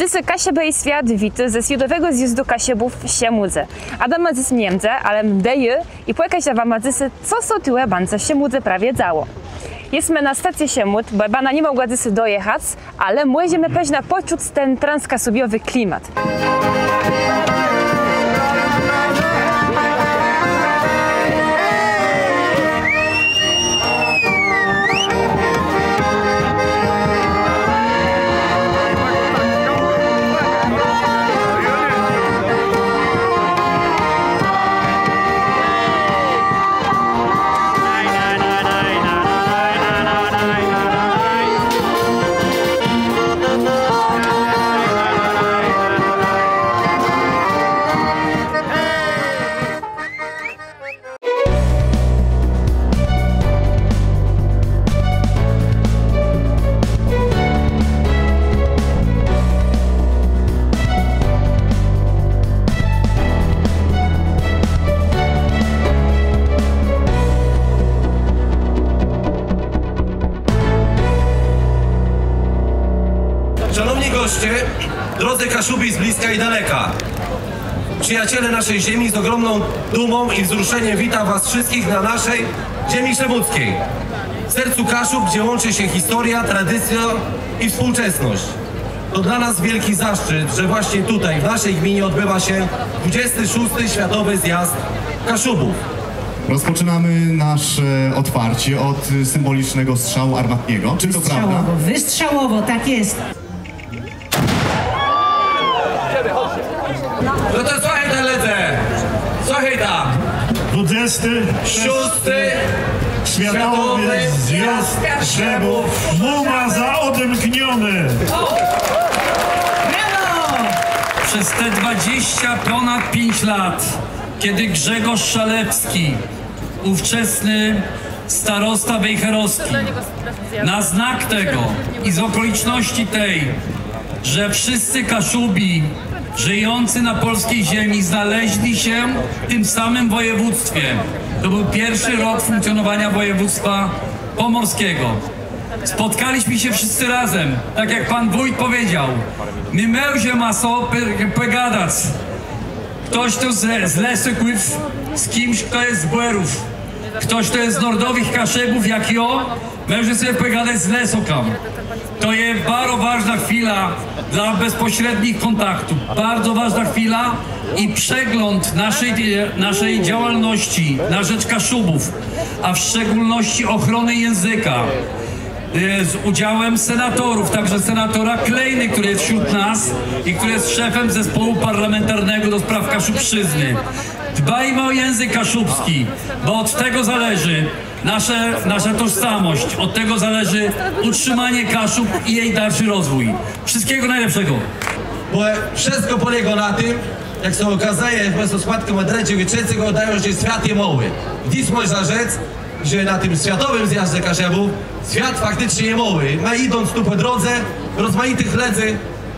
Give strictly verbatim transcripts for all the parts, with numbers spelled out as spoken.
Dzysô Kaszëbë i Swiat witô ze Swiatowégò Zjazdu Kaszëbów w Szëmôłdze. Adama dzys nie mdze, ale mdã jô i pòkôżã wama dzysô, co sã tu w bance w Szëmôłdze prawie dzało. Jesmë na stacji Szëmôłd, bò bana ni mògła dzysô dojachac, ale mòżemë pewno pòczëc ten transkaszëbòwi klimat. Szanowni goście, drodzy Kaszubi z bliska i daleka. Przyjaciele naszej ziemi, z ogromną dumą i wzruszeniem witam was wszystkich na naszej ziemi szemudzkiej. W sercu Kaszub, gdzie łączy się historia, tradycja i współczesność. To dla nas wielki zaszczyt, że właśnie tutaj, w naszej gminie, odbywa się dwudziesty szósty Światowy Zjazd Kaszubów. Rozpoczynamy nasze otwarcie od symbolicznego strzału armatniego. Czy to prawda? Wystrzałowo, wystrzałowo, tak jest. No to słëchôjta, lëdze, słëchôjta. Dwudzesty szósty Światowy Zjazd Kaszëbów. Mùma za òdemkniony. Przez te dwadzieścia ponad pięć lat, kiedy Grzegorz Szalewski, ówczesny starosta wejherowski, na znak tego i z okoliczności tej, że wszyscy Kaszubi żyjący na polskiej ziemi znaleźli się w tym samym województwie. To był pierwszy rok funkcjonowania województwa pomorskiego. Spotkaliśmy się wszyscy razem, tak jak pan wójt powiedział. Më mòżemë so pògadac. Ktoś, kto z, z Lesôków, z kimś, kto jest z Bòrów. Ktoś, kto jest z nordowych Kaszëbów, jak jô, mòże sobie pògadac z Lesôkama. To je baro wôżnô chwila dlô bezpośrednich kontaktów. Bardzo ważna chwila i przegląd naszej, naszej działalności na rzecz Kaszubów, a w szczególności ochrony języka. E, z udziałem senatorów, także senatora Kleiny, który jest wśród nas i który jest szefem zespołu parlamentarnego do spraw kaszubszczyzny. Dbajmy o język kaszubski, bo od tego zależy nasze, nasza tożsamość, od tego zależy utrzymanie Kaszub i jej dalszy rozwój. Wszystkiego najlepszego. Bò wszëtkò pòlégô na tim, jak sã òkazëje, bò sã spòtkómë drëdżégò, trzecégò, òddają, że swiat je môłi. Dzys mòżna rzec, że na tim Swiatowim Zjazdze Kaszëbów swiat fakticzno je môłi. Më, jidąc tu pò drodze, rozmajitëch lëdzy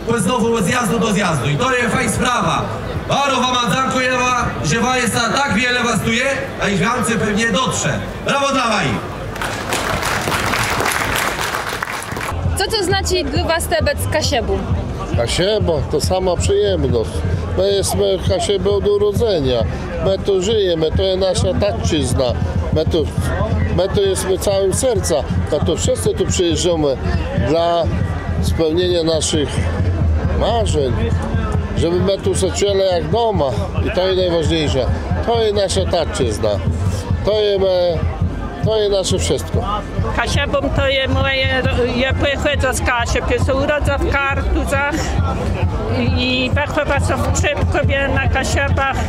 pòznôwô òd zjazdu do zjazdu. I to je fejn sprawa. Baro wama dzãkùjema, że wa jesta, tak wiele was tu je, a jesz wiãcy pewno dotrze. Brawo dlô waju! Co to znaczi dlô was të bëc Kaszëbą? Kaszëba to sama przëjemnosc. Më jesmë Kaszëbi òd ùrodzeniô. Më tu żëjemë, to je naszô tatczëzna. Më tu, më tu jesmë całim sercã. Më tu wszëtcë tu przëjéżdżómë dlô spełnieniô naszich marzeń, żebë më tu sã czëlë jak doma. I to je nôwôżniészé. To je naszô tatczëzna. To je më To je nasze wszëtkò. Kaszëbą to je mòje, jô pòchòdzã z Kaszëb, jô sã ùrodza w Kartuzach i wëchòwa sã w Trzôpkòwie na Kaszëbach.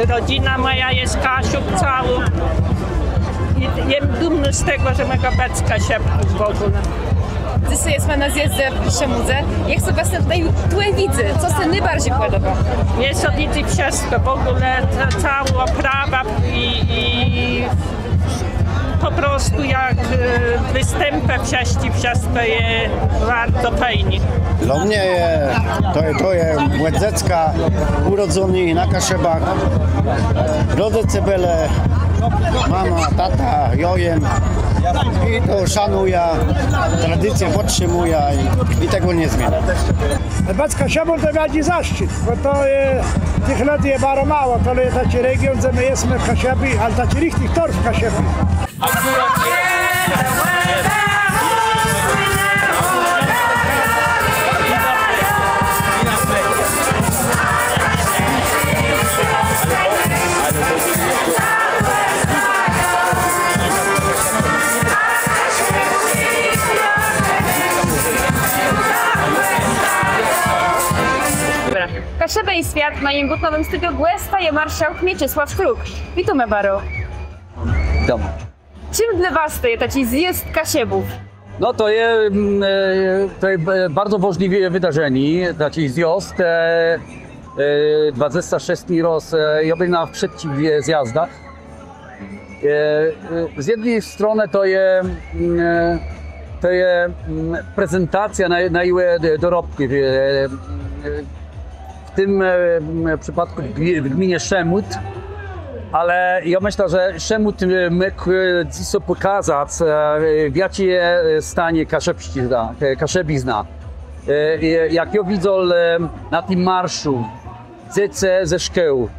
Rodzëna mòja je z Kaszëb całô. I jem dëmnô z tegò, że mògã bëc Kaszëbką w ògóle. Dzysô jesmë na zjezdze w Szëmôłdze. Jak sã wastã tutaj tu widzy? Co sã nôbarżi pòdobô? Mie sã widzy wszëtkò, w ògóle ca-, całô òprawa i, i pò prostu jak, e, wëstãpë wszëtczé, wszëtkò je baro fejné. Dlô mie je, to je, to je òd dzecka ùrodzony na Kaszëbach. Rodzëce bëlë Mama, tata, jô jem. I to szanëjã, tradicjã pòdtrzimùjã i, i tegò nie zmieniã. Bëc Kaszëbą to wiôldżi zaszczit, bò to je, tëch lëdzy je baro mało, to je taczi region, dze më jesmë Kaszëbi, ale taczi richtich torf Kaszëbi. Kaszëbë i swiat, w mòjim bùtnowim studiu gòscã je marszałk Mieczysław Struk. Witómë baro. Witóm. Czim dlô was to je taczi zjôzd Kaszëbów? No to je, mm, e, to je b-, bardzo wôżné wë-, wëdarzenié, taczi zjôzd, e, e, dwadzesti szósti rôz, e, jô béł na wszëtczich, e, zjazdach. E, e, z jedny stronë to je, mm, e, to je, mm, prezentacjô na, na jegò, e, dorobkù, e, e, w tim, e, m, przëpôdkù w gmi-, w gminie Szemud, ale jô mëszlã, że Szemud, e, mógł, e, dzysô pòkazac, e, w jaczim je, e, stanie kaszëbsczëzna, e, kaszëbizna. E, e, jak jô widzã, e, na tim marszu, dzecë ze szkół,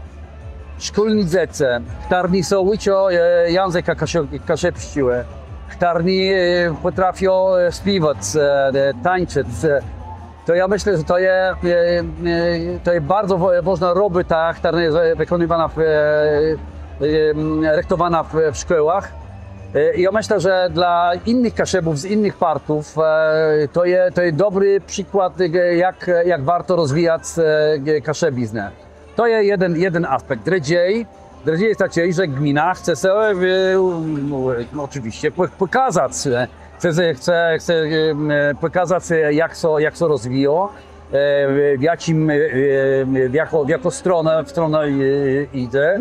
szkólny dzecë, chtërny sã ùczą, e, jãzëka kaszë-, kaszëbsczégò, chtërny, e, pòtrafią, e, spiéwac, e, e, tańczëc, e, to jô mëszlã, że to je, e, e, to je bardzo wô-, wôżnô robòta, chtërna je wëkònywónô w, e, e, rëchtowónô w, w szkòłach. E, i jô mëszlã, że dlô jinëch Kaszëbów z jinëch partów, e, to je, to je dobri przikłôd, e, jak, jak wôrto rozwijac, e, kaszëbiznã. To je jeden, jeden aspekt. Drëdżi, drëdżi je taczi, że gmina chce sã, e, no, òczëwisce pò-, pòkazac, e, chce, chce, chce, e, pòkazac, e, jak sã, jak sã rozwijô, e, w jaczim, e, e, w jaką, w jaką stronã, w stronã, e, jidze.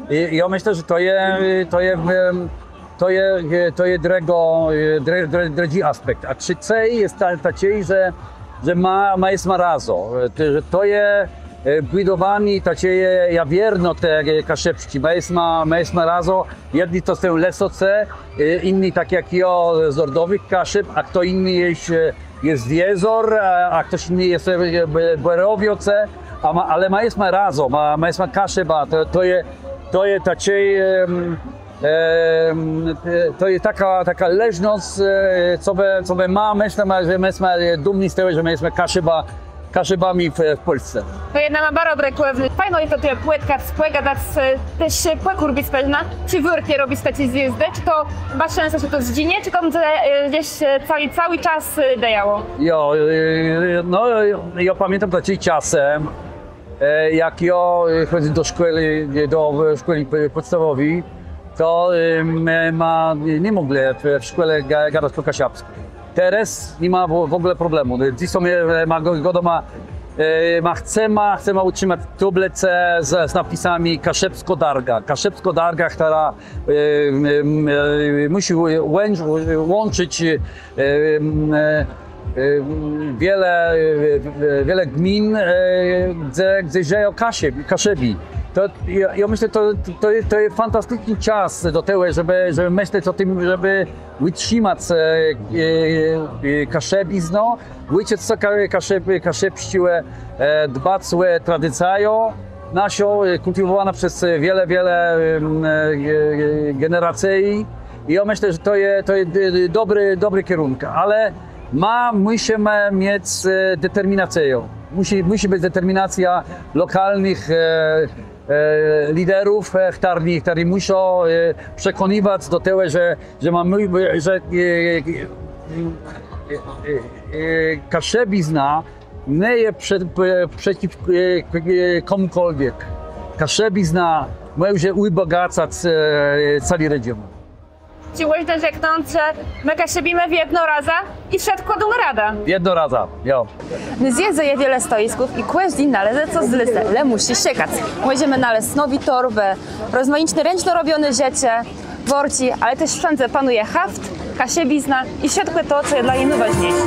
I, i jô mëszlã, że to je, to je, em, to je, e, to je drëdżi, e, drë-, drë-, drëdżi aspekt. A trzeczi je ta-, taczi, że, że ma, ma jesma razã. E, to, że to je, e, bùdowanié taczi, e, jawernotë, e, kaszëbsczi. Ma jesma, ma jesma razã. Jedny to są Lesôcë, e, jiny tak jak jô z Nordowëch Kaszëb, a chto jiny je, e, je z jezór, a, a chtos jiny je, e, Bò-, Bòrowiôcë, a ma, ale ma jesma razã, ma, ma jesma Kaszëba, to, to je, to je taczi, em, em, e, to je takô, takô leżnosc, e, co bë, co bë ma, mëszlã, że më jesma, e, dumny z tegò, że më jesma Kaszëba, Kaszëbama w, w Pòlsce. To je nama baro brëkòwné. Fejno je to tu pòtkac, pògadac, e, téż, e, pòkùrbic pewno. Czë wôrt je robic taczé zjezdë? Czë to, waszim zdaniem, to zdżinie, czë to mdze, e, gdzes, e, całi, całi czas, e, dzejało? Jo, e, no, jô pamiãtóm taczé czasë, e, jak jô, e, chòdzył do szkòłë, e, do, e, szkòłë pò-, pòdstawòwi, to, e, m-, ma, ni mòglë w, w szkòle ga-, gadac pò kaszëbskù. Terôz ni ma w, w ògóle problemù. Dzysô më, e, ma gô-, gôdóma, e, ma chcema, chcema ùtrzëmac tablëce z, z nôpisama Kaszëbskô Darga. Kaszëbskô Darga, chtërna, e, e, e, mùszi łą-, łączëc, e, e, e, wiele, e, wiele gmin, e, gdze, gdze żëją Kaszëb-, Kaszëbi. To, jô, jô mëszlã, to, to, to je fantasticzny czas do tegò, żebë, żebë mëslec ò tim, żebë ùtrzëmac, e, e, e, kaszëbiznã, ùczëc sã ka-, kaszëb-, kaszëbsczégò, e, dbac ò tradicjã naszą, e, kùltiwòwóną przez wiele, wiele, em, e, e, generacji. I jô mëszlã, że to je, to je, e, dobri, dobri czerënk, ale ma, mùszimë miec, e, determinacjã. Mùszi, mùszi bëc determinacjô lokalnëch, e, e, liderów, e, chtërny, chtërny mùszą, e, przekònëwac do tegò, że, że mómë, że, e, e, e, kaszëbizna nie je prze-, prze-, przecëw, e, k-, e, kòmùkòlwiek. Kaszëbizna mòże ùbògacac, e, całi region. Czë mòżna rzeknąc, że më Kaszëbi më wiedno razã i wszëtkò dómë radã. Wiedno razã, jo. Na zjezdze je wiele stojisków i kòżdi nalezë, co zlece, le mùszi szëkac. Mòżemë nalezc nowé torbë, rozmaniczné rãczno robioné rzeczë, worczi, ale téż wszãdze panëje haft, kaszëbizna i wszëtkò to, co je dlô nich nôwôżniészé.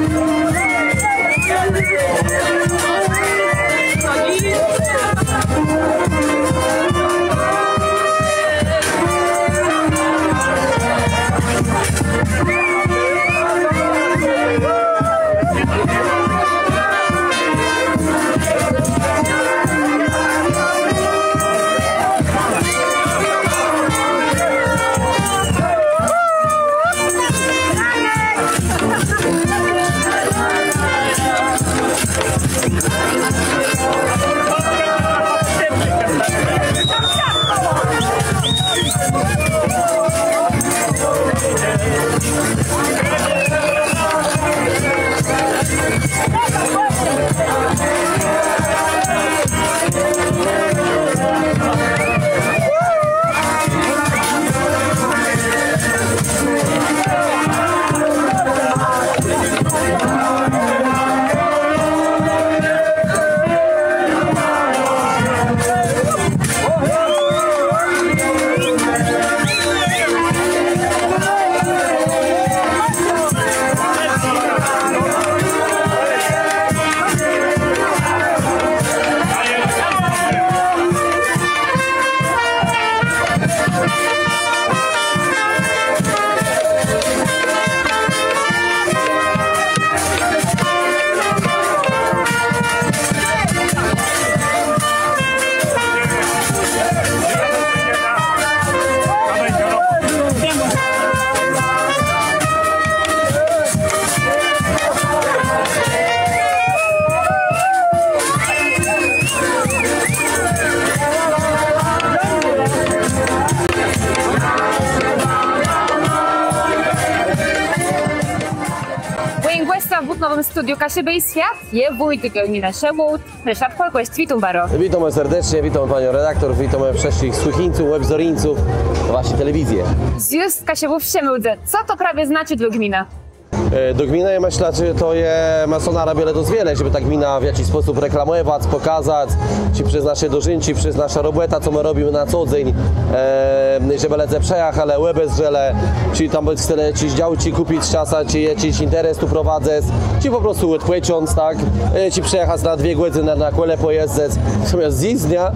W studiu Kaszëbë i Swiat je wójt gminë Szëmôłd, Ryszard Holkòst. Witóm baro. Witómë serdecznie, witómë panią redaktor, witómë wszëtczich słëchińców, òbzérińców waszi telewizje. Zjôzd Kaszëbów w Szëmôłdze. Co to prawie znaczi dlô gminë? E, do gminë, jô mëszlã, że to je, më so narobilë dosc wiele, żebë tã gminã w jaczis spòsób reklamòwac, pòkazac, czë przez nasze dożinczi, przez naszã robòtã, co më robimë na co dzéń, e, żebë lëdze przëjachelë, òbezdrzelë, czë tam bëc chcelë jaczis dzôłczi kùpic czasã, czë jaczis interes tu prowadzëc, czë pò prostu òdpòcząc, tak? E, czë przëjachac na dwie gòdzënë na, na kòle pòjezdzëc. Natomiast dzysdnia,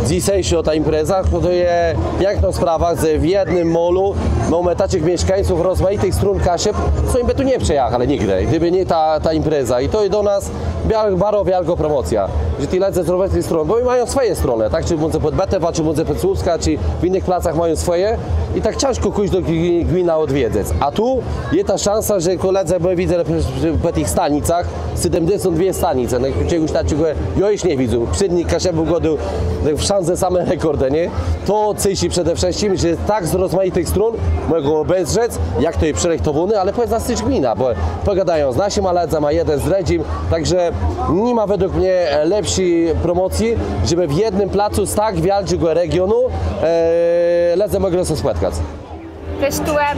dzysészô ta impreza, to je piãknô sprawa, że w jednym môlu mómë taczich mieszkańców rozmajitëch strón Kaszëb, co òni bë tu nie przëjachelë nigdë, gdëbë nié ta, ta impreza. I to je dlô nas wiôl-, baro wiôlgô promòcjô, że ti lëdze z rozmajitëch strón, bò òni mają swòje stronë, tak? Czë bãdze pòd Bëtowã, czë bãdze pòd Słupskã, czë w jinëch placach mają swòje. I tak cãżkò kòżdą gmi-, gminã òdwiedzëc. A tu je ta szansa, że kòl lëdze, bò widzã, że pò tëch stanicach, sétmëdzesąt dwie stanice, no, czegòs taczégò jô jesz nie widzôł. Przédnik Kaszëbów gôdôł, że wszãdze same rekòrdë, nié? To ceszi przede wszëtczim, że tak z rozmajitëch strón mògą òbezdrzec, jak to je przërëchtowóné, ale pòwiedzec téż gmina, bò pògôdają z naszima lëdzama, jeden z drëdżim. Tak że ni ma wedle mie, e, lepszi promòcji, żebë w jednym placu z tak wiôldżégò regionu, e, lëdze mòglë sã spòtkac. Téż tu, e,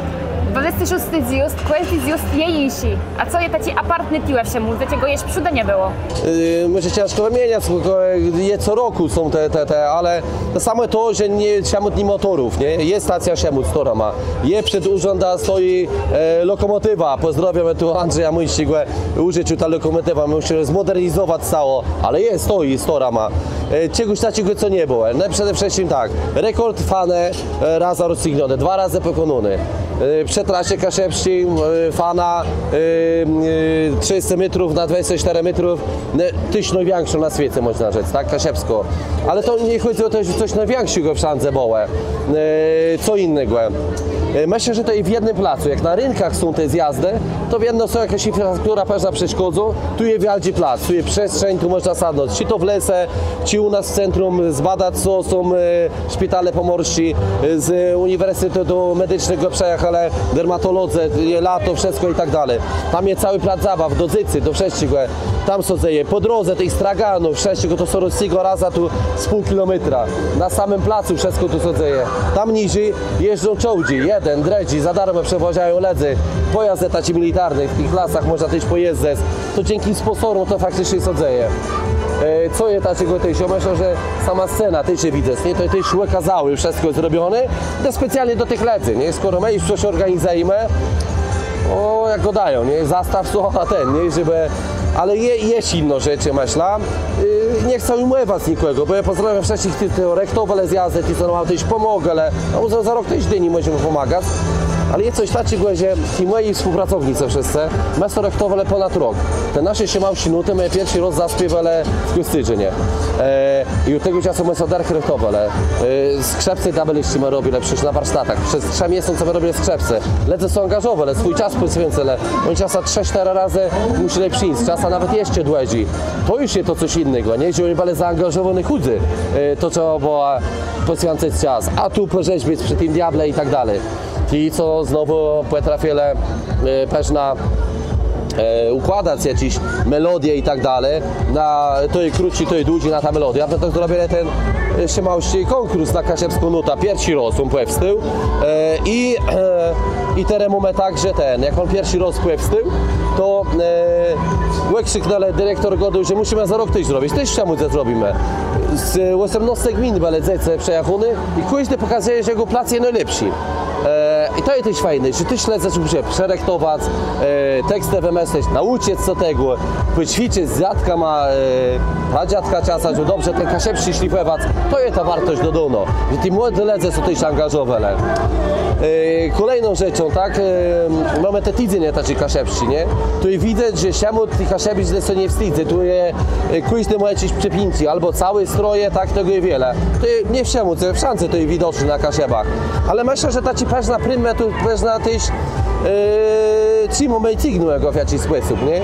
dwadzesti szósti zjôzd, kòżdi zjôzd je jinszi. A co je taczi apartny tuwò w Szëmôłdze, czegò jesz przódë nie bëło? Yy, mòże cãżkò wëmieniac, bò, e, je co rokù są te, te, te, ale to samò to, że nié, Szëmôłd ni mô torów, nié? Je stacjô Szëmôłd z torama. Je przed ùrzãdã stoji, e, lokòmòtiwa. Pòzdrôwiómë tu Andrzeja Mùńsczégò, ùżëcził tã lokòmòtiwã, më mùszelë zmòdernizowac całô, ale je, stoji z torama. E, czegòs taczégò, co nie bëło. No, przede wszëtczim tak, rekòrd fanë, e, razã rozcygnioné, dwa razë pòkònóné. E, przë trasie kaszëbsczi, e, fana, e, e, trzësta métrów na dwadzesce sztërë métrów, ne, téż nôwikszô na swiece, mòżna rzec, tak, kaszëbskô. Ale to nie chòdzy ò to, że cos nôwikszégò wszãdze bëło, e, co jinégò. E, mëszlã, że to i w jednym placu, jak na rënkach są te zjazdë, to wiedno są jakôs infrastruktura, pewno przeszkôdzô, tu je wiôldżi plac, tu je przestrzéń, tu mòżna sadnąc, czë to w lese, czë ù nas w centrum, zbadac, co są, e, szpitale pòmòrsczé, e, z Ùniwersytetu Medicznégò przëjachelë dermatolodzë, je lato, wszëtkò i tak dali. Tam je całi plac zabaw, do dzecë, do wszëtczégò. Tam sã dzeje, pò drodze tëch straganów, wszëtkò to sã rozcygô razã tu z pół kilométra. Na samim placu wszëtkò tu sã dzeje. Tam niżi jeżdżą czołdżi, jeden, drëdżi, za darmò przewòżają lëdzy. Pòjazdë taczé militarné, w tëch lasach mòżna téż pòjezdzëc. To dzãczi spònsoróm to fakticzno sã dzeje. E, co je taczégò téż, jô mëszlã, że sama scena téż je widzec, nié? To téż òkôzałé, wszëtkò je zrobioné. To specjalno do tëch lëdzy, nié? Skòro më ju cos òrganizëjemë, ò, jak gôdają, nié? Zastaw sã, a ten, nié? Żebë, ale je, je jinô rzecz, mëszlã. Y, nie chcã ùjmòwac nikògò, bò jô pòzdrôwióm wszëtczich tëch, co rëchtowelë zjazd, tëch, co nóm téż pòmòglë, ale no, za, za rok téż dlô nich mòżemë pòmagac. Ale je cos taczégò, że ti mòji współpracownicë wszëtcë, më to rëchtowelë pònad rok. Te nasze szëmôłdzczé nótë më pierszi rôz zaspiéwelë w Kòscérznie. E, i òd tegò czasu më to dërch rëchtowelë. E, skrzëpce i dabelsczi më robilë przecã na warsztatach. Przez trzë miesące më robilë skrzëpce. Lëdze sã angażowelë, swój czas pòswiãcëlë. Òni czasã trzë, sztërë razë mùszelë przińc, czasã nawet jesz dłëżi. To ju je to cos jinégò, nié? Że òni bëlë zaangażowóny chùdzy. E, to trzeba bëło pòswiãcëc czas, a tu pòrzeźbic przë tim diable i tak dali. Ti, co znowù pòtrafilë, e, pewno, e, ùkładac jaczés melodie i tak dali, na, to je krótczi, to je dłudżi na tã melodiã, a pòtemù zrobilë ten, e, szëmôłdzczi kònkùrs na kaszëbską nótã. Pierszi rôz òn pòwstôł, e, i, e, i terô mómë tak, że ten, jak òn pierszi rôz pòwstôł, to, e, òkrziknãlë, direktor gôdôł, że mùszimë za rok téż zrobic, téż w Szëmôłdze zrobimë. Z òsemnôsce gmin bëlë dzecë przëjachóné i kòżdi pòkazëje, że jegò plac je nôlepszi. E, i to je téż fajné, że téż lëdze zaczãlë sã przërëchtowac, e, tekstë wëmëslec, naùczëc sã tegò, pòcwiczëc z dziadkama, e, pradziadkã czasã, że dobrze ten kaszëbsczi szlifòwac. To je ta wôrtosc dodónô, że ti młodi lëdze sã téż angażowelë. E, kòlejną rzeczą, tak, e, mómë te tidzenie taczé kaszëbsczé, nié? Tu je widzec, że Szëmôłd ti kaszëbiznë sã nie wstidzy, tu je, e, kòżdi mô jaczés przepiãcé, abò całé stroje, tak, tegò je wiele. To je, nié w Szëmôłdze, wszãdze to je widoczné na Kaszëbach. Ale mëszlã, że taczé pewno primë tu, pewno téż, e, trzimómë i cygną jegò w jaczis spòsób, nié?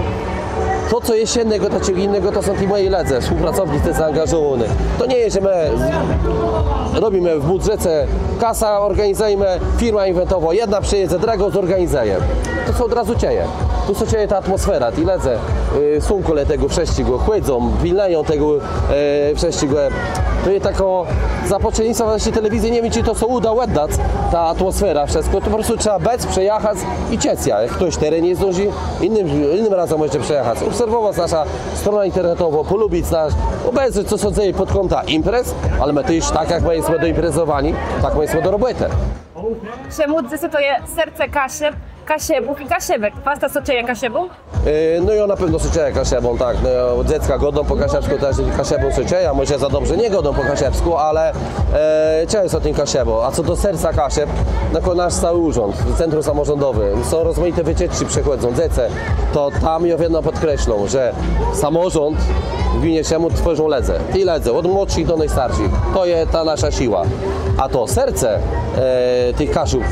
To, co je jinégò, to co jinégò, to są ti mòji lëdze, współpracownicë zaangażowóny. To nie je, że më z-, robimë w bùdżece, kasa, òrganizëjemë, firma eventowô, jedna przëjedze, drëgô zòrganizëje. To sã òd razu czëje. Tu sã czëje ta atmòsfera, ti lëdze, y, są kòle tegò wszëtczégò, chòdzą, pilnëją tegò, e, wszëtczégò. To je takô, za pòstrzédnictwã naszej telewizji, nie wiém, czë to sã ùdô òddac, ta atmòsfera, wszëtkò. To pò prostu trzeba bëc, przëjachac i czëc jã. Jak chtos terô nie zdążi, jinym, jinym razã mòże przëjachac. Òbserwòwac naszã stronã internetową, pòlubic nas, òbezdrzec, co sã dzeje pòd kątã imprez, ale më téż, tak jak më jesmë do imprezowaniô, tak më jesmë do robòtë. Przemù dzysô to je serce Kaszëb, Kaszëbów i Kaszëbek. Wasta sã czëje Kaszëbą? E, no jo, na pewno sã czëjã Kaszëbą, tak. No, òd dzecka gôdóm pò kaszëbskù, téż Kaszëbą sã czëjã, a mòże za dobrze nie gôdóm pò kaszëbskù, ale, e, czëjã sã tim Kaszëbą. A co do serca Kaszëb, no to nasz całi ùrząd, centrum samòrządowé, są rozmajité wëcieczczi, przëchòdzą, dzecë, to tam jô wiedno pòdkreslóm, że samòrząd w gminie Szemud twòrzą lëdze. Ti lëdze, òd młodszich do nôstarszich. To je ta nasza siła. A to serce, e, tëch Kaszëb,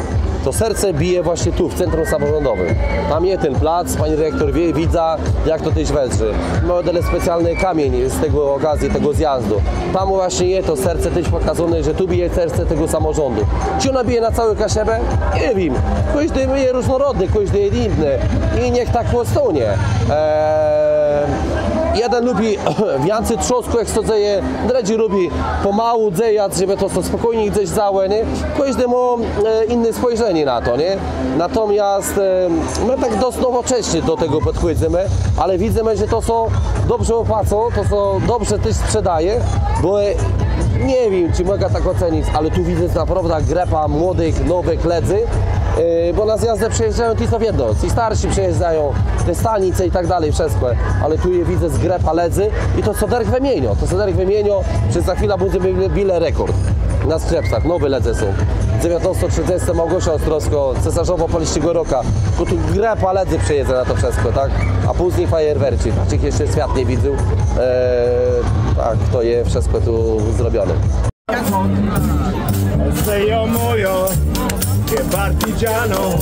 to serce bije właśnie tu, w centrum samòrządowim. Tam je ten plac, pani dyrektor wié, widzã, jak to téż wëzdrzi. Më dali specjalny kamiéń z tegò òkazji, tegò zjazdu. Tam właśnie je to serce téż pòkôzóné, że tu bije serce tegò samòrządu. Czë òno bije na całé Kaszëbë? Nie wiém. Kòżdi je różnorodny, kòżdi je jiny. I niech tak òstónie. E, jeden lubi wiãcy trzôskù, jak sã dzeje, drëdżi lubi pòmału dzejac, żebë to sã spòkójni dzes dzejało, nié? Kòżdi mô, e, jiné spòjrzenié na to, nié? Natomiast, e, më tak dosc nowòczesnie do tegò pòdchòdzymë, ale widzymë, że to sã dobrze òpłacô, to sã dobrze téż sprzedaje, bò, e, nie wiém, czë mògã tak òcenic, ale tu widzã naprôwdã grëpã młodëch, nowëch lëdzy, e, bò na zjazdë przëjéżdżają ti, co wiedno, ti starszi przëjéżdżają, te stanice i tak dali, wszëtkò, ale tu je widzã grëpã lëdzy i to sã dërch wëmieniô, to sã dërch wëmieniô, że za chwilã bãdzemë bilë rekòrd na Skrzëpcach, nowi lëdze są. Dzewiãtnôstô trzëdzescë, Małgòsza Ostrowskô, Cesarzowò Pòlsczégò Rokù. Kò tu grëpa lëdzy przëjedze na to wszëtkò, tak? A pózni fajerwerczi, taczich jesz swiat nie widzôł. E, tak, to je wszëtkò tu zrobioné. Sejã mòjã, che partigiano.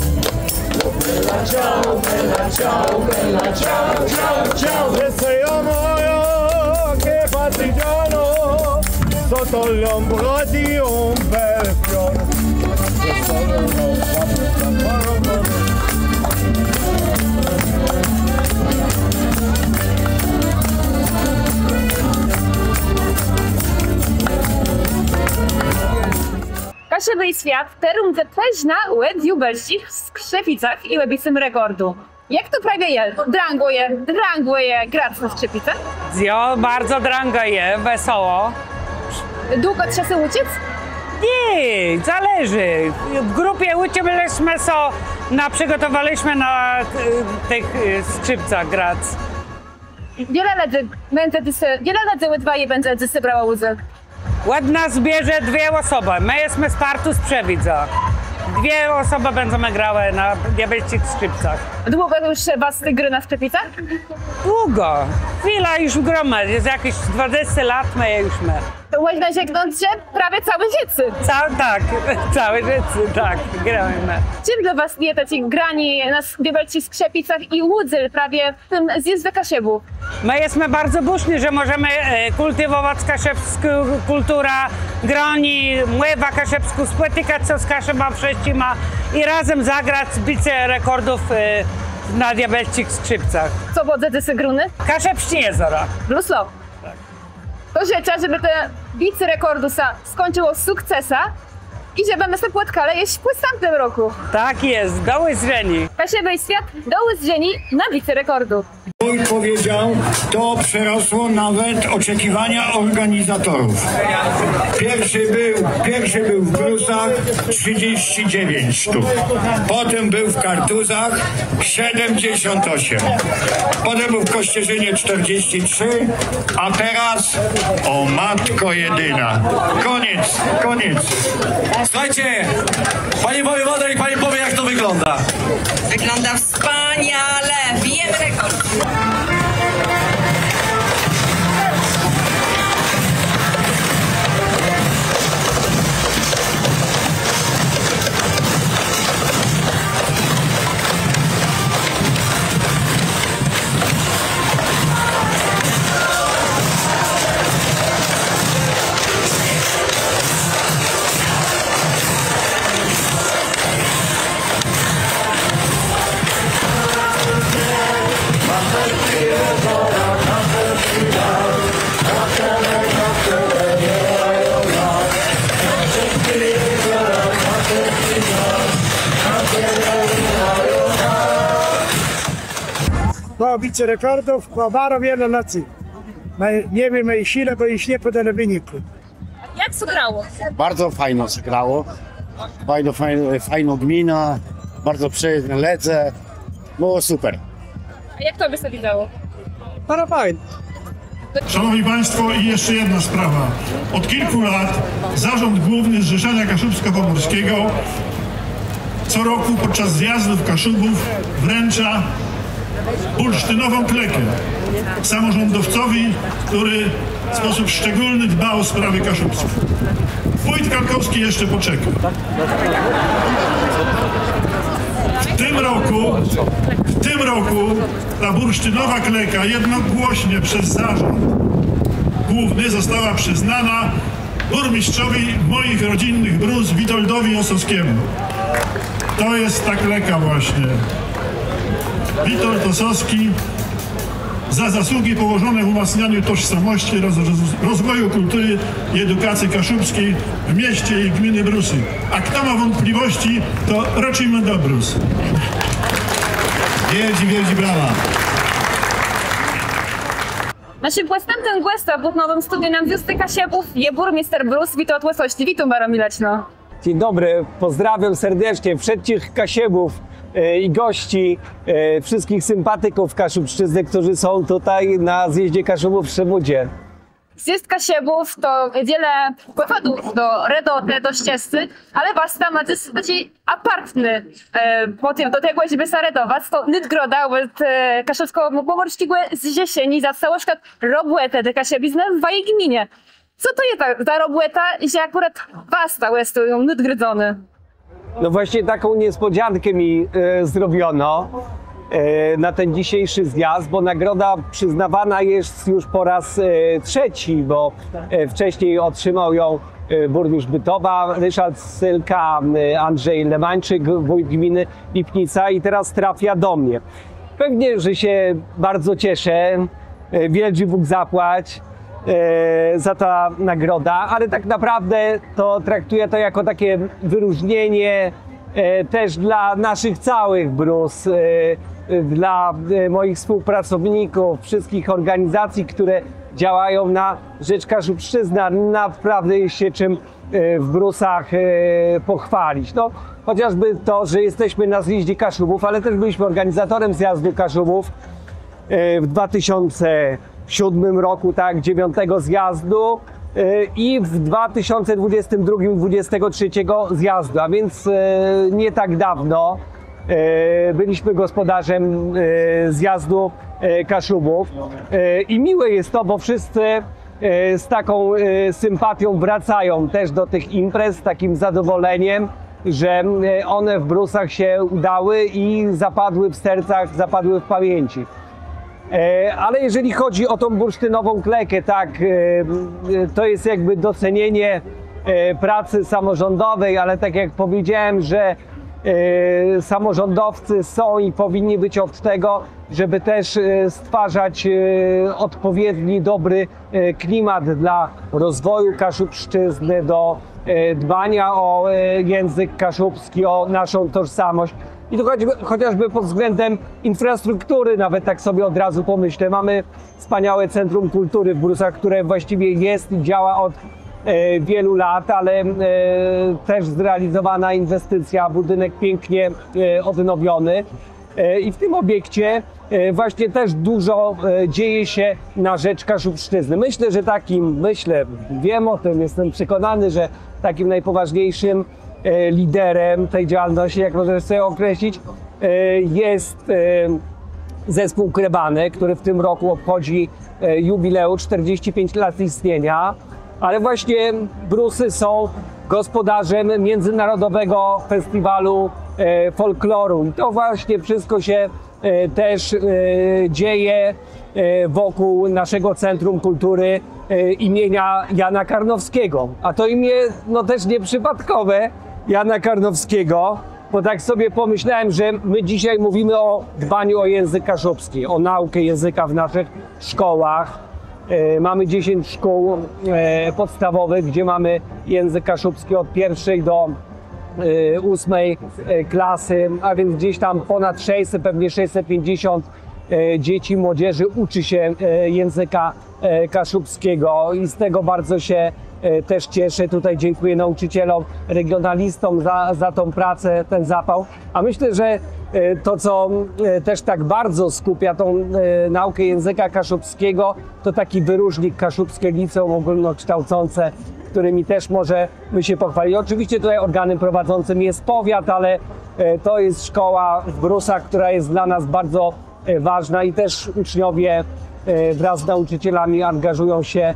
Bella ciao, bella ciao, bella ciao, ciao, ciao. Sejã mòjã, che partigiano. Sotto l'ombra di un bel fior. Kaszëbë i swiat, terô mdze përznã ò diôbelsczich skrzëpicach i ò bicym rekòrdu. Jak to prawie je? Drãgò je, drãgò je grac na skrzëpicach? Jo, bardzo drãgò je, wesoło. Długò trzeba sã ùczëc? Nié, zależi. W grëpie ùczëlë më sã, na, przëgòtowelë më na, e, tëch, e, skrzëpcach grac. Wiele lëdzy bãdze dzys-, wiele lëdzy òd waju bãdze dzysô brało ùdzél? Òd nas bierze dwie òsobë. Më jesmë z partu z Przëwidza. Dwie òsobë bãdzemë grałë na diabelsczich skrzëpcach. Długò ju wa grôta na skrzëpicach? Długò. Chwilã ju grómë. Je jaczés dwadzesce lat, më ju mómë. To mòżna rzeknąc, że prawie całé żëcé. Ca-, tak, całé żëcé, tak, grómë. Czim dlô was je taczé granié na s-, diabelsczich skrzëpicach i ùdzél prawie w tim Zjezdze Kaszëbów? Më jesmë bardzo bùszny, że mòżemë, e, kùltiwòwac kaszëbską kùlturã, granié, mòwã kaszëbską, spòtikac sã z Kaszëbama wszëtczima i razem zagrac bicé rekòrdów, e, na diabelsczich skrzëpcach. Co bãdze dzysô gróné? Kaszëbsczé jezora. Blós to. Tak. To żëczã, żebë to bicé rekòrdu sã skùńczëło sukcesã i żebë më sã pòtkelë jesz w nastãpnym rokù. Tak je, do ùzdrzeniô. Kaszëbë i swiat, do ùzdrzeniô na bicym rekòrdu. Wójt powiedział, to przerosło nawet oczekiwania organizatorów. Pierwszy był, pierwszy był w Brusach, trzydzieści dziewięć sztuk. Potem był w Kartuzach, siedemdziesiąt osiem. Potem był w Kościerzynie, czterdzieści trzy, a teraz, o matko jedyna. Koniec, koniec. Słuchajcie, panie wojewodo, niech pan powie, jak to wygląda. Wygląda wspaniale. Bijemy rekord. Pò bicym rekòrdów, pò baro wiele nocy. No, nie wiém, i sile, bò jesz nie pòdelë wëników. Jak sã grało? Bardzo fajno sã grało. Fajno, fajno, fajno gmina, bardzo przëjazné lëdze. Było super. A jak tobie sã widzało? Bardzo fajnie. Szanowni Państwo, i jeszcze jedna sprawa. Od kilku lat Zarząd Główny Zrzeszenia Kaszubsko-Pomorskiego co roku podczas zjazdów Kaszubów wręcza bursztynową klekę samorządowcowi, który w sposób szczególny dba o sprawy kaszubskie. Wójt Kalkowski jeszcze poczeka. W tym roku, w tym roku ta bursztynowa kleka jednogłośnie przez Zarząd Główny została przyznana burmistrzowi moich rodzinnych Brus, Witoldowi Ossowskiemu. To jest ta kleka właśnie. Witold Ossowski za zasługi położone w umacnianiu tożsamości oraz roz-, rozwoju kultury i edukacji kaszubskiej w mieście i gminy Brusy. A kto ma wątpliwości, to rôczëjmë do Brus. Wiôldżé, wiôldżé brawa. Naszim pòstãpnym gòscã w bùtnowim studiu na Zjezdze Kaszëbów je bùrméster Brus Witold Òssowsczi. Witóm baro milaczno. Dzień dobry, pozdrawiam serdecznie wszystkich Kaszubów, e, i gości, e, wszystkich sympatyków Kaszubszczyzny, którzy są tutaj na Zjeździe Kaszubów w Szemudzie. Zjôzd Kaszëbów to wiele pòwòdów do redotë, do szczescô, ale wasta mô dzys taczi apartny, e, mòtiw do tegò, żebë sã redowac, to nôdgroda òd, e, Kaszëbskò-Pòmòrsczégò Zrzeszeniô za całi sztôłt robòtë dlô kaszëbiznë w waji gminie. Co to je ta, ta robòta, że akùrat wasta òstôł nôdgrodzony? No właśnie taką niespodziankę mi, e, zrobiono, e, na ten dzisiejszy zjazd, bo nagroda przyznawana jest już po raz, e, trzeci, bo, e, wcześniej otrzymał ją, e, burmistrz Bytowa Ryszard Sylka, e, Andrzej Lemańczyk, wójt gminy Lipnica i teraz trafia do mnie. Pewnie, że się bardzo cieszę, e, wiôldżi Bóg zapłać, e, za ta nagroda, ale tak naprawdę to traktuję to jako takie wyróżnienie, e, też dla naszych całych Brus, e, e, dla, e, moich współpracowników, wszystkich organizacji, które działają na rzecz Kaszubszczyzny. Naprawdę jest się czym, e, w Brusach, e, pochwalić. No, chociażby to, że jesteśmy na Zjeździe Kaszubów, ale też byliśmy organizatorem Zjazdu Kaszubów, e, w dwa tysiące siódmym roku, tak, dziewiątego zjazdu, e, i w dwa tysiące dwudziestym drugim, dwudziestego trzeciego zjazdu, a więc, e, nie tak dawno, e, byliśmy gospodarzem, e, zjazdu, e, Kaszubów. E, i miłe jest to, bo wszyscy, e, z taką, e, sympatią wracają też do tych imprez, z takim zadowoleniem, że, e, one w Brusach się udały i zapadły w sercach, zapadły w pamięci. E, ale jeżeli chodzi o tą bursztynową klekę, tak, e, e, to jest jakby docenienie, e, pracy samorządowej, ale tak jak powiedziałem, że, e, samorządowcy są i powinni być od tego, żeby też, e, stwarzać, e, odpowiedni, dobry, e, klimat dla rozwoju kaszubszczyzny, do, e, dbania o, e, język kaszubski, o naszą tożsamość. I to choćby, chociażby pod względem infrastruktury, nawet tak sobie od razu pomyślę. Mamy wspaniałe Centrum Kultury w Brusach, które właściwie jest i działa od, e, wielu lat, ale, e, też zrealizowana inwestycja, budynek pięknie, e, odnowiony. E, i w tym obiekcie, e, właśnie też dużo, e, dzieje się na rzecz kaszubszczyzny. Myślę, że takim, myślę, wiem o tym, jestem przekonany, że takim najpoważniejszym, e, liderem tej działalności, jak możemy sobie określić, e, jest, e, zespół Krebane, który w tym roku obchodzi, e, jubileusz, czterdzieści pięć lat istnienia. Ale właśnie Brusy są gospodarzem Międzynarodowego Festiwalu, e, Folkloru. I to właśnie wszystko się, e, też, e, dzieje, e, wokół naszego Centrum Kultury, e, imienia Jana Karnowskiego. A to imię, no, też nieprzypadkowe, Jana Karnowskiego, bo tak sobie pomyślałem, że my dzisiaj mówimy o dbaniu o język kaszubski, o naukę języka w naszych szkołach, E, mamy dziesięć szkół, e, podstawowych, gdzie mamy język kaszubski od pierwszej do, e, ósmej, e, klasy, a więc gdzieś tam ponad sześćset, pewnie sześćset pięćdziesiąt, e, dzieci, młodzieży uczy się, e, języka, e, kaszubskiego i z tego bardzo się, e, też cieszę. Tutaj dziękuję nauczycielom, regionalistom za, za tą pracę, ten zapał. A myślę, że, e, to, co, e, też tak bardzo skupia tą, e, naukę języka kaszubskiego, to taki wyróżnik Kaszubskie Liceum Ogólnokształcące, którymi też możemy się pochwalić. Oczywiście tutaj organem prowadzącym jest powiat, ale, e, to jest szkoła w Brusach, która jest dla nas bardzo, e, ważna i też uczniowie, e, wraz z nauczycielami angażują się, e,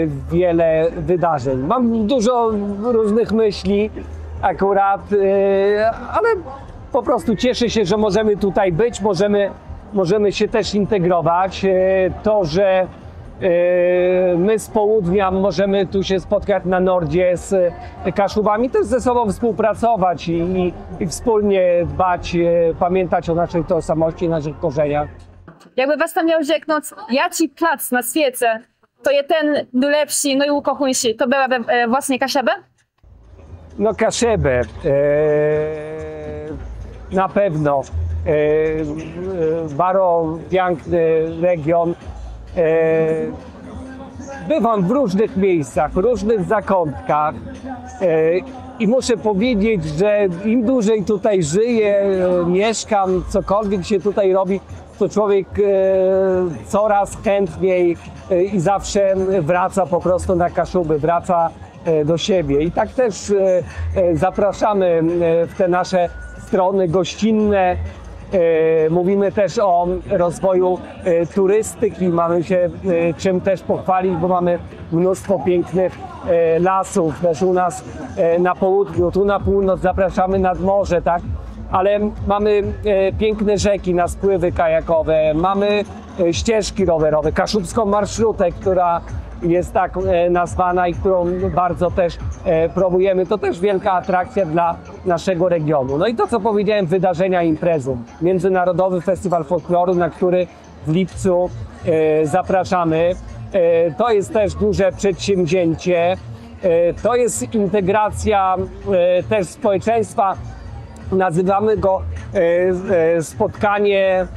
w wiele wydarzeń. Mam dużo różnych myśli akurat, e, ale po prostu cieszę się, że możemy tutaj być, możemy, możemy się też integrować. E, to, że, e, my z południa możemy tu się spotkać na Nordzie z Kaszubami, też ze sobą współpracować i, i, i wspólnie dbać, e, pamiętać o naszej tożsamości, naszych korzeniach. Jakbë Wasta miôł rzeknąc, jaczi plac na swiece to je ten nôlepszi, nôùkòchóńszi, to bëłëbë, e, własnie Kaszëbë? No, Kaszëbë, e, na pewno, e, e, baro piãkny region. E, bywam w różnych miejscach, w różnych zakątkach, e, i muszę powiedzieć, że im dłużej tutaj żyję, e, mieszkam, cokolwiek się tutaj robi, to człowiek, e, coraz chętniej, e, i zawsze wraca po prostu na Kaszuby, wraca, e, do siebie. I tak też, e, e, zapraszamy, e, w te nasze strony gościnne. E, mówimy też o rozwoju, e, turystyki. Mamy się, e, czym też pochwalić, bo mamy mnóstwo pięknych, e, lasów, też u nas, e, na południu, tu na północ zapraszamy nad morze, tak? Ale mamy, e, piękne rzeki na spływy kajakowe, mamy, e, ścieżki rowerowe, kaszubską marszrutę, która jest tak, e, nazwana i którą bardzo też, e, promujemy. To też wielka atrakcja dla naszego regionu. No i to, co powiedziałem, wydarzenia, imprezum. Międzynarodowy Festiwal Folkloru, na który w lipcu, e, zapraszamy. E, to jest też duże przedsięwzięcie. E, to jest integracja, e, też społeczeństwa. Nazywamy go, e, e, spotkanie,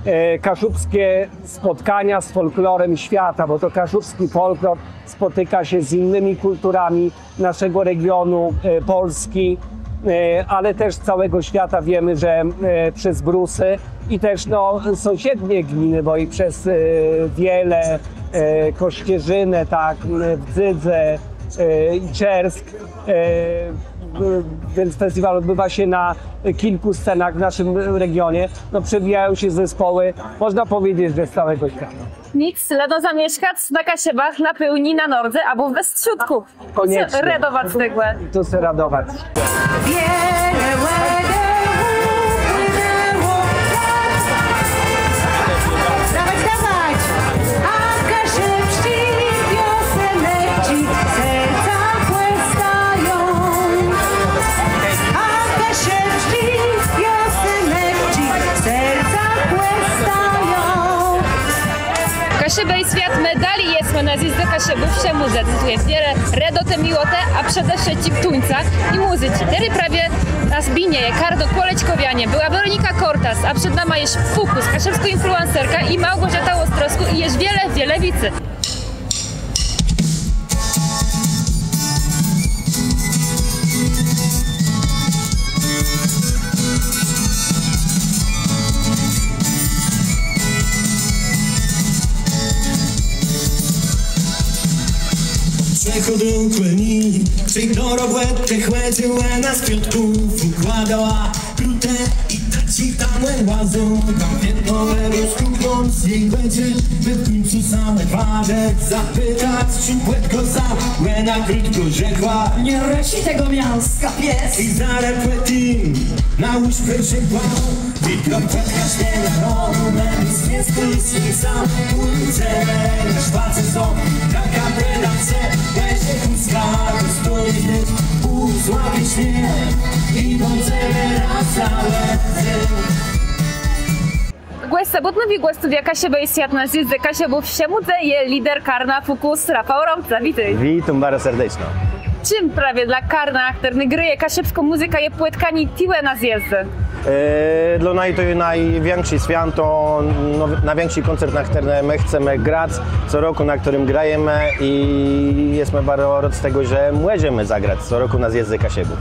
e, kaszubskie spotkania z folklorem świata, bo to kaszubski folklor spotyka się z innymi kulturami naszego regionu, e, Polski, e, ale też całego świata. Wiemy, że, e, przez Brusy i też, no, sąsiednie gminy, bo i przez, e, Wiele, e, Kościerzynę, tak, e, Wdzydzę, e, i Czersk, e, w-, więc festiwal odbywa się na kilku scenach w naszym regionie. No, przewijają się zespoły, można powiedzieć, że z całego świata. Nick, leno zamieszkac na Kaszëbach, na Pôłnim, na Nordze abò we Westrzódkù. Kònieczno. Sã redowac z tegò. Tu sã redowac. Wiele wòdë ùpłënãło. Dawac, dawac. A kaszëbsczé pioseneczczi serca pòstają. A kaszëbsczé pioseneczczi serca pòstają. Kaszëbë i swiat, më dali jesmë na Zjezdze Kaszëbów w Szëmôłdze. Tu je wiele redotë, miłotë, a przede wszëtczim tuńca i mùzyczi. Terô prawie na binie je karno Kòleczkòwianie, bëła Weronika Kortas, a przed nama jesz Fucus, kaszëbskô influencerka, i Małgorzata Òstrowskô, i jesz wiele, wiele wicy. Przëchôdô kòl ni, chtërny do robòtë chòdzëłë, na spiątkù wëkłôdała. Krótkò i tak ci tam łazył, tam wiedno leżą skądś jej bëcé. W kùńcu sóm Władek zapitac, czë pòtkòsã, òna krótkò rzekła: „Nie rëszi tegò miãska, pies!” I zarô pò tim na ùszpë rzekła: „Witóm pòtkòsã, na rogu, na miesce, stój, stój sóm, ùlicë na szpacë są, taka biedace, weź kùska, stój, pół złapie śnieg i bądzemë razã całi dzéń”. Gòscã bùtnowégò studia Kaszëbë i Swiat na Zjezdze Kaszëbów w Szemùdze je lider karna Fucus Rafał Romca. Witôj. Witóm baro serdeczno. Czim prawie dlô karna, chtërne grëje kaszëbską mùzykã, je pòtkanié tuwò na zjezdze? E, dlô naju to je nôwikszé swiãto, no, nôwikszi kòncert, na chtërnym më chcemë grac co rokù, na chtërnym grajemë i jesmë baro rôd z tegò, że mòżemë zagrac co rokù na zjezdze Kaszëbów.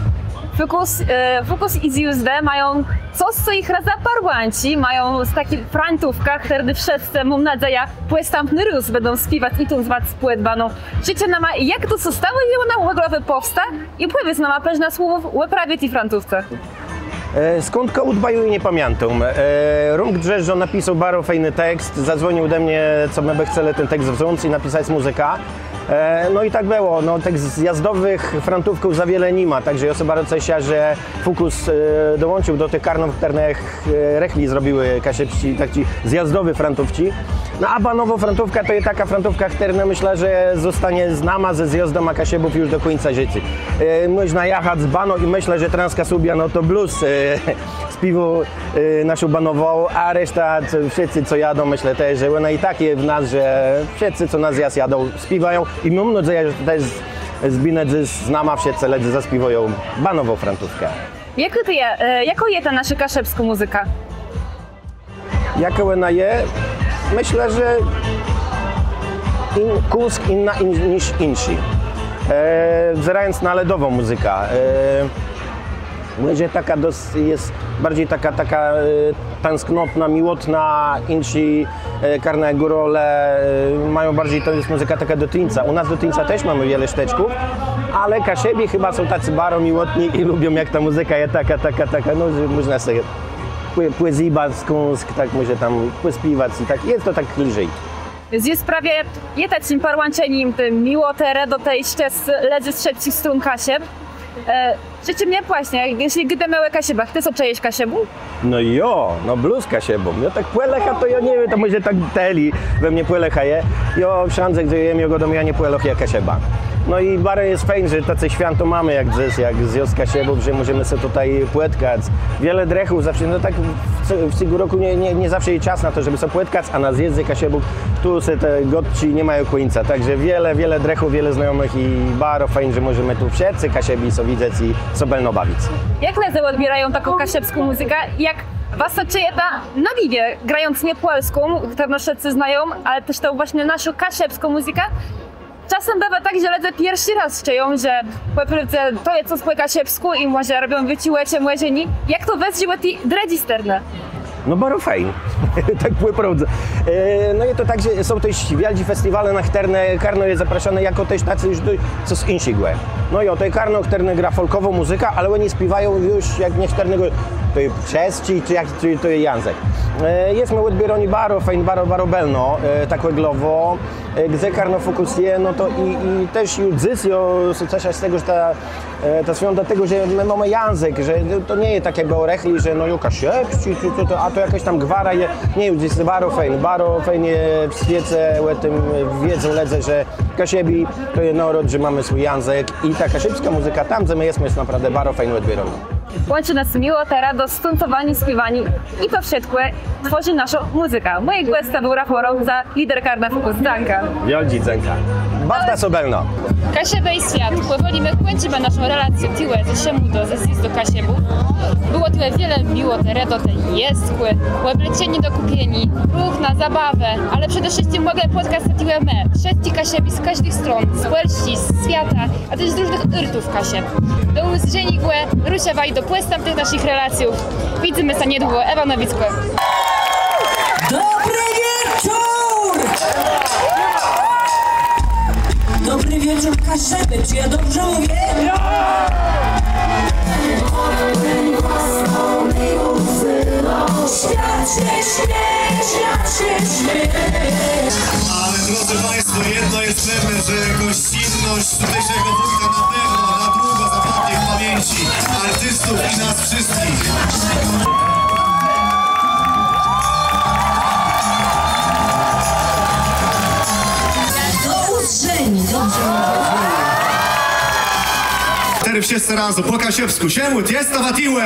Fucus, e, Fucus i Zjôzd mają cos, co jich razã parłãczi, mają z taczich frantówkach, chtërne wszëtcë, móm nôdzejã, pò nastãpny rôz bãdą spiéwac i tańcowac pòd baną. Rzeczë nama, jak to sã stało, że òna w ògóle pòwsta, i pòwiédz nama pôrã słów ò prawie ti frantówce. E, skądka ùdba, ju nie pamiãtóm. E, Rómk Drzéżdżón napisôł baro fejny tekst, zadzwònił do mie, co më bë chcelë ten tekst wząc i napisac mùzykã. E, no i tak bëło. No, tëch zjazdowëch frantówków za wiele ni ma, tak że jô sã baro ceszã, że Fucus, e, dołącził do tëch karnów, chtërne, e, rëchli zrobiłë kaszëbsczé, taczé zjazdowé frantówczi. No a banowô frantówka to je takô frantówka, chtërna, no, mëszlã, że zòstónie z nama, ze zjazdama Kaszëbów ju do kùńca żëcô. E, mòżna jachac baną i mëszlã, że Transkasubia, no to blós, e, spiéwô, e, naszą banową, a reszta, co, wszëtcë, co jadą, mëszlã téż, że òna i tak je w nas, że wszëtcë, co na zjôzd jadą, spiéwają i móm nôdzejã, że téż z, z binë z, z nama wszëtcë lëdze zaspiéwają banową frantówkã. Jakô to je, e, jakô je ta naszô kaszëbskô mùzyka? Jakô òna je? Mëszlã, że in-, kùsk jinô in-, niż jinszé. E, wzérając na lëdową mùzykã. E, mòże takô dos-, je barżi takô, takô, e, tãsknotnô, miłotnô, jinszé, e, karna, górale, e, mają barżi, to je mùzyka takô do tuńca. Ù nas do tuńca téż mómë wiele sztëczków, ale Kaszëbi chëba są taczi baro miłotny i lubią, jak ta mùzyka je takô, takô, takô, no, że mòżna so pò-, pòzywac, kąsk, tak mòże tam pòspiéwac i tak. Je to tak lżi. Zjôzd prawie je taczim parłãczenim ti miłotë, redotë i szczescô lëdzy ze wszëtczich strón Kaszëb. E, rzeczë mie pòwiédz, jeżlë gôdómë ò Kaszëbach, të sã czëjesz Kaszëbą? No jo, no blós Kaszëbą. Jô tak pò lëchù to jô nie wiém, to mòże tak tëli we mie pò lëchù je. Jô wszãdze, gdze jem, jô gôdóm, jô nie Pòlôch, jô Kaszëba. No i baro je fejn, że taczé swiãto mómë jak dzys, jak Zjôzd Kaszëbów, że mòżemë sã tutaj pòtkac. Wiele drëchów zawsze, no tak w, w cygù rokù nie, nie, nie zawsze je czas na to, żebë sã pòtkac, a na Zjezdze Kaszëbów tu sã te gôdczi ni mają kùńca. Tak że wiele, wiele drëchów, wiele znajomëch i baro fejn, że mòżemë tu wszëtcë Kaszëbi sã widzec i sã bëlno bawic. Jak lëdze òdbiérają taką kaszëbską mùzykã? Jak wa sã czëjeta na binie, grając nié pòlską, chtërną wszëtcë znają, ale téż tã własnie naszą kaszëbską mùzykã? Czasã biwô tak, że lëdze pierszi rôz czëją, że pò prôwdze to je cos pò kaszëbskù i mòże robią wiôldżé òczë, mòże nié. Jak to wëzdrzi òd ti drëdżi stronë? No baro fejn. Tak pò prôwdze. E, no je to tak, że są téż wiôldżé festiwale, na chtërne karno je zaproszóné jakò téż taczi ju do, cos jinszégò. No jo, to je karno, chtërne grô folkòwą mùzykã, ale òni spiéwają ju jak niechtërnégò, to je czesc, czë, czë jak, czë to je jãzëk. E, jesmë òdbiéróny baro fejn, baro, baro bëlno, e, tak òglowò. E, gdze karno Fucus je, no to i, i téż ju dzys jô sã ceszã z tegò, że ta, e, ta swiąda tegò, że më mómë jãzëk, że to, to nie je tak jak bëło rëchli, że no jo, kaszëbsczi, czë to, to, a to jakôs tam gwara je. Nié, ju dzys baro fejn, baro fejn je w swiece, ò tim wiedzą lëdze, że Kaszëbi to je nôród, że mómë swój jãzëk i ta kaszëbskô mùzyka tam, gdze më jesmë, je naprôwdã baro fejn òdbiérónô. Łączi nas miłota, redosc, tańcowanié, spiéwanié i to wszëtkò twòrzi naszą mùzykã. Mòjim gòscã béł Rafał Romca, lider karna Fucus. Dzãka. Wiôldżé dzãka. Bôwta sã bëlno. Kaszëbë i Swiat. Pòwòli më kùńczimë naszą relacjã tuwò ze Szemùdë, ze Zjezdë Kaszëbów. Bëło tuwò wiele miłotë, redotë i jestkù, òbleczeniô do kùpieniô, ruch na zabawã, ale przede wszëtczim mòglë pòtkac sã tuwò më, wszëtcë Kaszëbi z kòżdi stronë, z Pòlsczi, ze swiata, a téż z różnëch ôrtów Kaszëb. Do ùzdrzeniô, rôczã waju do pòstãpnëch naszich relacjów. Widzymë sã niedługò, Ewa Nowickô. Dobry wieczór! Dobry wieczór, Kaszëbë, czy ja dobrze mówię? Świat się śmieje, świat się śmieje. Ale drodzy Państwo, jedno jest pewne, że gościnność tutejszego wujka na pewno na długo zapadnie w pamięci artystów i nas wszystkich. Do usłyszenia, dobrze mówię. Teraz wszyscy razem, po kaszubsku. Siemut, jest to Watiłe!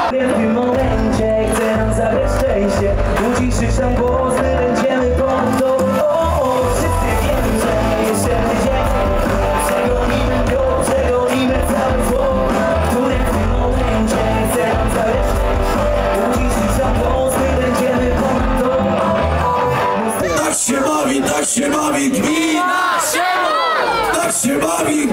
W tym momencie chcę nam zabrać Uciszą głosy, będziemy ponad to. O, o, wszyscy wiemy, że jeszcze tydzień. Przegonimy to, przegonimy całe zło, które w tym momencie chce nam zabrać. Uciszą głosy, będziemy ponad to. Tak się bawi, tak się bawi gmina! Tak się bawi!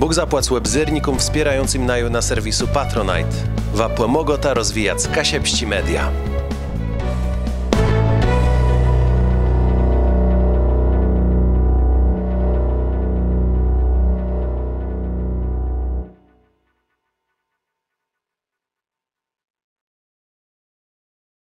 Bóg zapłac òbzérnikóm wspiérającym naju na serwisu Patronite. Wa pòmôgôta rozwijac kaszëbsczé media.